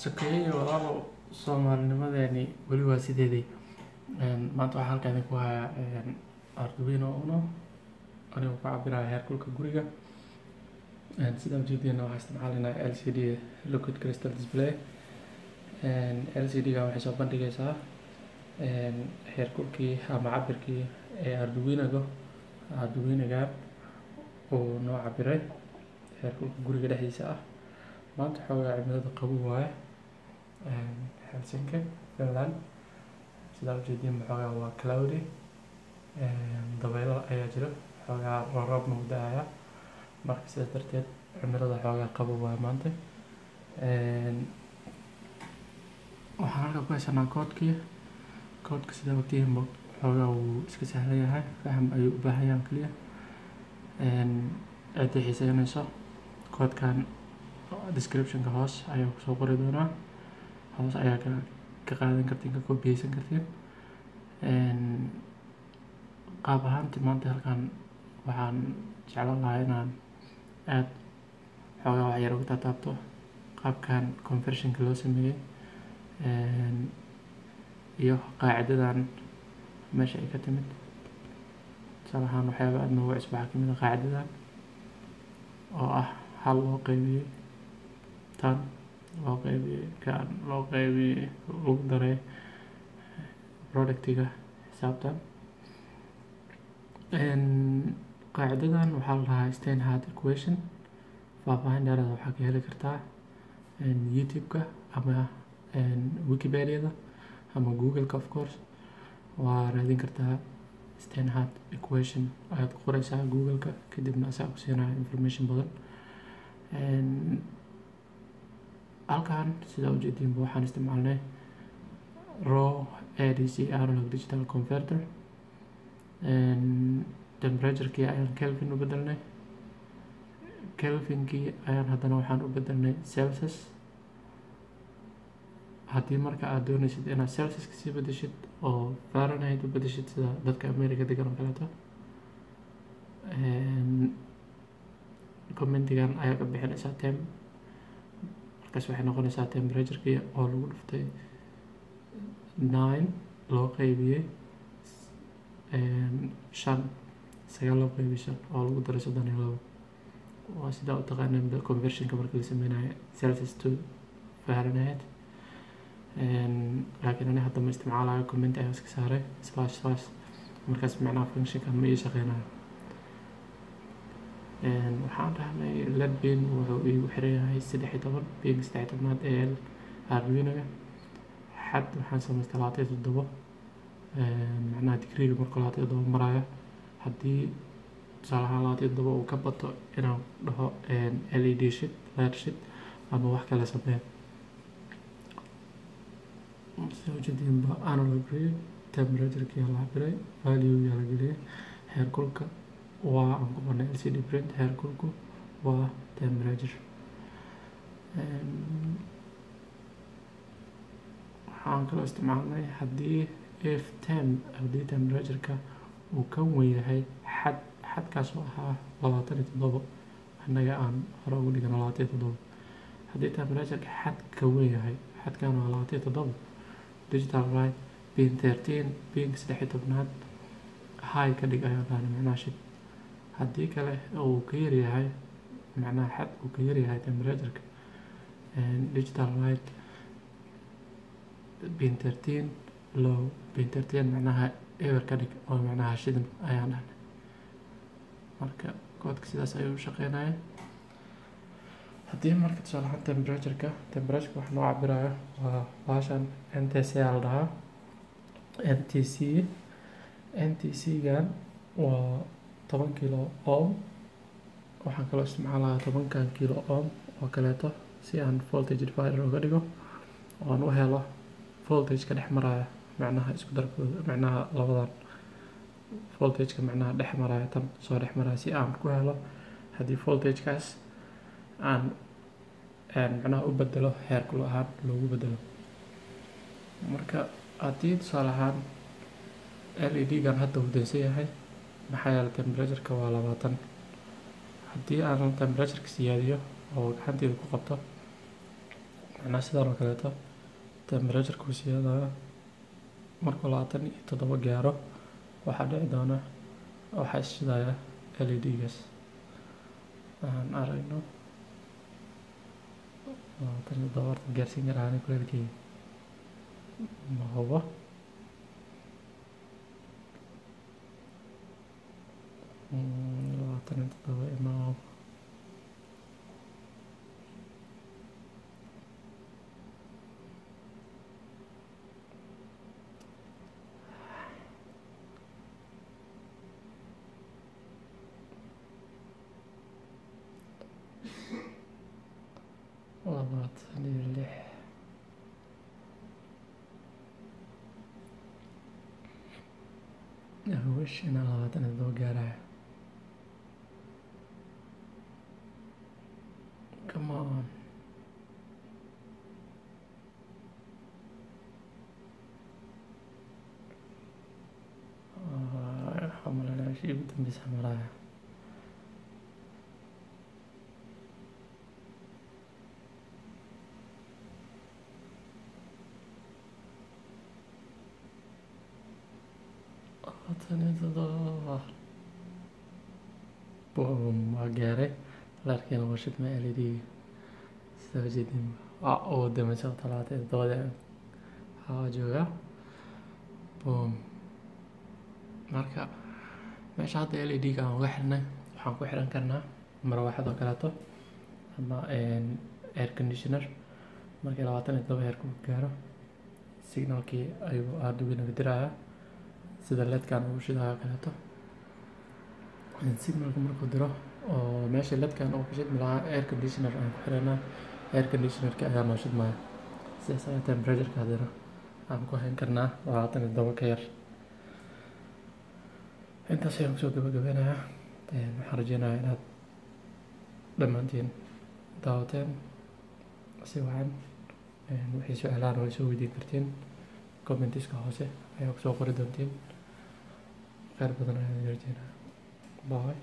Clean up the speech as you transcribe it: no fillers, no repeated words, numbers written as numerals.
Sokeeye walaalow, Soomaalinimadeeni weli waa sideedii. Maanta waxaan halkan idinku hayaa Arduino Uno anigoo ku cabiraya heerkulka guriga. Sidaa ujeediina, waxaan isticmaalaynaa LCD, liquid crystal display. LCD ga waxay soo bandhigaysaa heerkulkii ama cabirkii ee Arduinoga uu noo cabiray heerkulka guriga dhexdiisa ah. Maanta xoogaa cimilada qabow waaye Helsinki, Finland. Sidaa ujeediin, xoogaa waa cloudy, dabaylo ayaa jiro, xoogaa roobna wuu da'ayaa. Marka sidaas darteed cimilada xoogaa qabow waaye maanta. Waxaan halkan ku haysanaa koodkii. Koodka, sidaa ogtihiinba, xoogaa wuu iska sahlan yahay, faham ayuu u baahan yahay kaliya. Ciddii xiiseynayso koodkan, description-ka hoos ayaa kusoo qori doonaa, hoos ayaa ka qaadan kartiin, ka koobiyeysan kartiin. Qaab ahaantii maanta halkan waxaan jeclaan lahaa inaan aad xoogaa wax yar uga taataabto qaabkan conversion-ka loo sameeyey iyo qaacidadan meesha ay ka timid. Tusaale ahaan, waxyaaba aad noogu cusub waxaa kamid ah qaacidadan oo ah hal loo qaybiyey tan loo qaybiyey kan loo qaybiyey lagu daray product-iga xisaabtan. Qaacidadan waxaa la dhahaa Steinhart equation. Faahfaahin dheeraad waxaa ka heli kartaa YouTube-ka ama Wikipedia-da ama Google-ka. Of course, waa raadin kartaa, Steinhart equation ayaad ku qoreysaa Google-ka, kadibna asaa ku siinaya information badan. Halkan, sidaa ujeediinba, waxaan isticmaalnay raw ADC, analog digital converter. Temperature-kii ayaan Kelvin u bedelnay, Kelvinkii ayaan haddana waxaan u bedelnay Celsius. Haddii marka aad dooneysid inaad Celsius kasii bedeshid oo Fahrenheit u bedeshid, sida dadka America degan oo kaleeto, comment-igan ayaa ka bixinaysaa temp. Markaas waxay noqonaysaa temperature-kii oo lagu dhuftay 9 loo qaybiyey 5, 9 loo qaybiyey 5 oo lagu daray 32. Waa sidaa u taqaaneen conversion-ka marka la sameynayo Celsius to Fahrenheit. Laakiin ani hadda ma isticmaalayo, comment ayaan iska saaray, slash slash. Markaas macnaha function-kan ma ii shaqeynayo. Waxaan dhahnay LED pin wuxuu iigu xiran yahay 13, pin 13aad ee Arduino-ga. Xad waxaan samaystay 27, macnaha degree-ga markuu 27 marayo, haddii tusaale ahaan 27 uu ka bato, inaan dhaho LED shid, LED shid ama wax kale samee. Sida ujeediinba, analog read, temperature-kii la cabiray, value yaa la geliyay, heerkulka waa aan ku qornay LCD print, heerkulku waa temperature. Waxaan kaloo isticmaalnay haddii if temp, haddii temperature-ka uu ka weyn yahay xad, xadkaas oo ahaa 27, annaga aan hore ugu dhigano 27. Haddii temperature-ka xad ka weyn yahay, xadkan waa 27, digital write pin 13, pin 13aad high ka dhig ayaan dhahnay, macnaha shid. Haddii kale uu ka yar yahay, macnaha xad uu ka yar yahay temperature-ka, digital write pin 13 low, pin 13 macnaha eber ka dhig oo macnaha shidin ayaan dhahnay. Marka koodka sidaas ayuu u shaqeynaya. Haddii marka tusaale ahaan temperature-ka wax noo cabirayo waa bahashan NTC aa la dhahaa, NTC. NTC gan waa 10 kilo ohm. Waxaan kaloo isticmaalayaa 10-kan kilo ohm oo kaleeto si aan voltage divider uga dhigo oo aan u helo voltage-ka dhex maraya, macnaha isku darkooda, macnaha labadan voltage-ka, macnaha dhex maraya, tan soo dhex maraya, si aan ku helo haddii voltage-kaas aan macnaha u bedelo heerkul ahaan loogu bedelo. Marka haddii tusaale ahaan LED gan hadda uu dansan yahay, maxaa yeelay temperature-ka waa 20. Haddii aan temperature-ka siyaadiyo oo gacanteyda ku qabto, Macnaha sidaan oo kaleeto temperature ku siyaadaya. Markuu 27 gaaro, waxaa dhici doona waxaa isshidaya LED-gaas. Aan aragno 27 horta gaarsiin karaa ani kuleelkeyga, ma hubo. 27 ima 26. Wish inaan 27 gaarayo. Come on. Waxaan maleynayaa meeshii ugu dambeysa maraya. 27. Boom, waa gaaray. Leerkiina waa shidmay LED. Sida ujeedin waa ugu dambeysa 27-da waxaa joogaa. Boom. Marka meesha hadda LED-ga aan uga xirnay, waxaan ku xiran karnaa marwaxad oo kaleeto ama air conditioner. Markii 27 heerku gaaro, signalkii ayuu Arduino-ga dirayaa, sida ledkan uu shidayo kaleeto. Signalka markuu diro oo meesha ledkan uu ka shidmi lahaa, air conditioner aan ku xiranaa, air conditionerka ayaa noo shidmaya. Sidaas ayaa temperature-ka haddana aan ku hayn karnaa 27 ka yar. Intaas ayaan kusoo gabagabeynayaa. Waxaan rajeynayaa inaad dhammaantiin daawateen si wacan. Wixii su-aalahan way soo weydiin kartiin, commentiska hoose ayaa kusoo qori doontiin. Kheyr badan ayaan idin rajeynayaa. Bye.